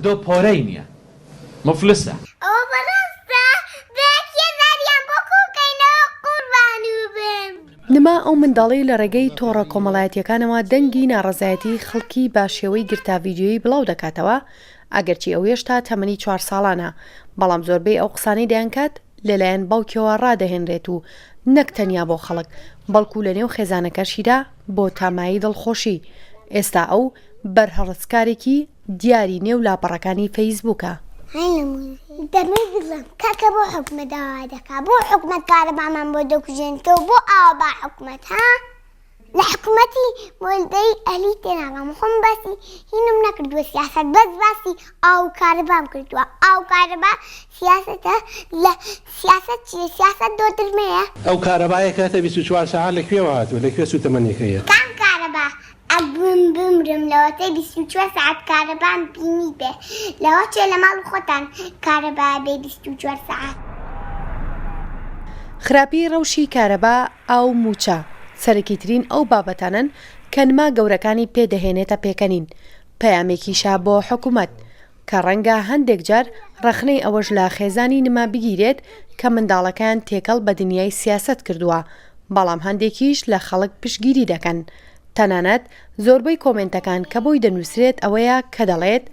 دۆ پۆرەی نیە موفلسە. ئەوە بەڕاستە بەکێ زاریان بۆ کۆکەینەوە قوربانو بم. نما ئەو منداڵەی لە ڕێگەی تۆڕە کۆمەڵایەتییەکانەوە دەنگی ناڕەزایەتیی خەڵکی بە شێوەی گرتە ڤیدیۆیی بڵاو دەکاتەوە، ئەگەرچی ئەو هێشتا تەمەنی چوار ساڵانە، بەڵام زۆربەی ئەو قسانەی دەیانکات لەلایەن باوکیەوە ڕادەهێنرێت و نەک تەنیا بۆ خەڵک، بەڵکو لەنێو خێزانەکەشیدا بۆ تامایی دڵخۆشی. ئێستا ئەو بەرهەڵستکارێکی دیاری نێو لاپەڕەکانی فەیسبووکە. دەمەوێت بڵێم کاکە بۆ حکومەت داوا دەکا بۆ حکومەت کارەبامان بۆ دەکوژێنتەوە بۆ ئاوا با حکومەت ها لە حکومەتی مۆلدەی ئەهلی تێناگەم خۆم باسی هینم نەکردووە سیاسەت بەس باسی ئاو و کارەبام کردووە ئاو کارەبا سیاسەتە لە سیاسەت چیە سیاسەت دۆدرمەیە. ئەو کارەبایە کە هەتە 24 سەعات لە کوێوە هاتووە لە کوێ سووتەمەنیەکەی هەتە؟ کام کارەبا ئەبم بمرم لەوەتەی 24 سەعات کارەبام بینیبێ لەوە چێ لە ماڵ خۆتان کارەبا بێ 24 سەعات. خراپی ڕەوشی کارەبا، ئاو، مووچە، سەرەکیترین ئەو بابەتانەن کە نما گەورەکانی پێ دەهێنێتە پێکەنین، پەیامێکیشە بۆ حکومەت، کە ڕەنگە هەندێک جار ڕەخنەی ئەوەش لە خێزانی نما بگیرێت کە منداڵەکەیان تێکەڵ بە دنیای سیاسەت کردووە، بەڵام هەندێکیش لە خەڵک پشتگیری دەکەن، تەنانەت زۆربەی کۆمێنتەکان کە بۆی دەنووسرێت ئەوەیە کە دەڵێت،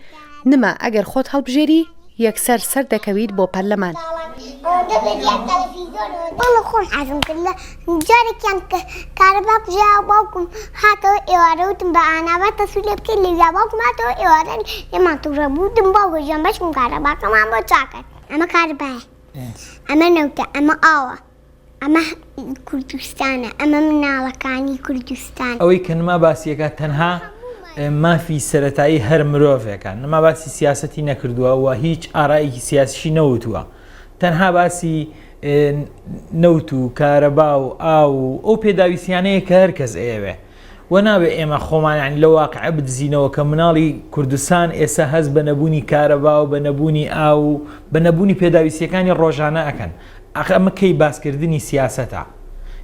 نما ئەگەر خۆت هەڵبژێری یەکسەر سەردەکەویت بۆ پەرلەمان. بەڵێ خۆم حەزم کرد لە جارێکیان کارەبا کوژایەوە باوکم هاتەوە ئێوارە وتم بە ئانا با تەسویر لێ بکەین لەویا باوکم هاتەوە ئێوارە لێمان توڕە بوو وتم باوکە گیان بەشکم کارەباکەمان بۆ چاکەن ئەمە کارەبایە ئەمە نەوتە ئەمە ئاوە ئەمە کوردستانە ئەمە مناڵەکانی کوردستان. ئەوەی کە نما باسی ئەکات تەنها مافی سەرەتایی هەر مرۆڤێکە نما باسی سیاسەتی نەکردووە و هیچ ئارایەکی سیاسیشی نەوتووە تەنها باسی نەوت و کارەبا و ئاو و ئەو پێداویستیانەیە کە هەر کەس ئەیەوێ و نابێ ئێمە خۆمان یانی لە واقع بدزینەوە کە مناڵی کوردستان ئێستا هەست بە نەبوونی کارەبا و بە نەبوونی ئاو و بە نەبوونی پێداویستیەکانی ڕۆژانە ئەکەن ئەخ ئەمە کەی باسکردنی سیاسەتە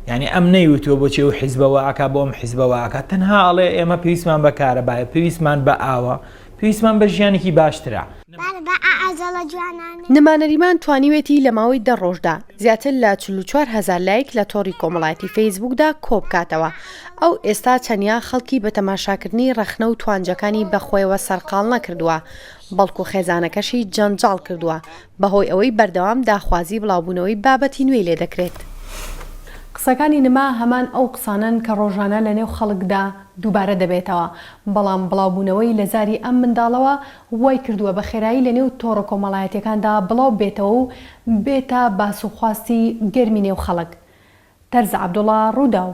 یعنی ئەم نەیوتووە بۆچی ئەو حیزبە وا ئەکا بۆ ئەم حیزبە وا ئەکا تەنها ئەڵێ ئێمە پێویستمان بە کارەبایە پێویستمان بە ئاوە پێویستمان بە ژیانێکی باشترە. نما نەریمان توانیوێتی لە ماوەی دە ڕۆژدا زیاتر لە 44 هەزار لایک لە تۆڕی کۆمەڵایەتی فەیسبووکدا کۆبکاتەوە، ئەو ئێستا تەنیا خەڵکی بە تەماشاکردنی ڕەخنە و توانجەکانی بە خۆیەوە سەرقاڵ نەکردووە، بەڵکو خێزانەکەشی جەنجاڵ کردووە بەهۆی ئەوەی بەردەوام داخوازی بڵاوبوونەوەی بابەتی نوێی لێدەکرێت. قسەکانی نما هەمان ئەو قسانەن کە ڕۆژانە لەنێو خەڵکدا دووبارە دەبێتەوە، بەڵام بڵاوبوونەوەی لە زاری ئەم منداڵەوە وای کردووە بە خێرایی لەنێو تۆڕە کۆمەڵایەتییەکاندا بڵاو بێتەوە و بێتە باس و خواستی گەرمی نێو خەڵک. تەرزە عەبدوڵا، رووداو.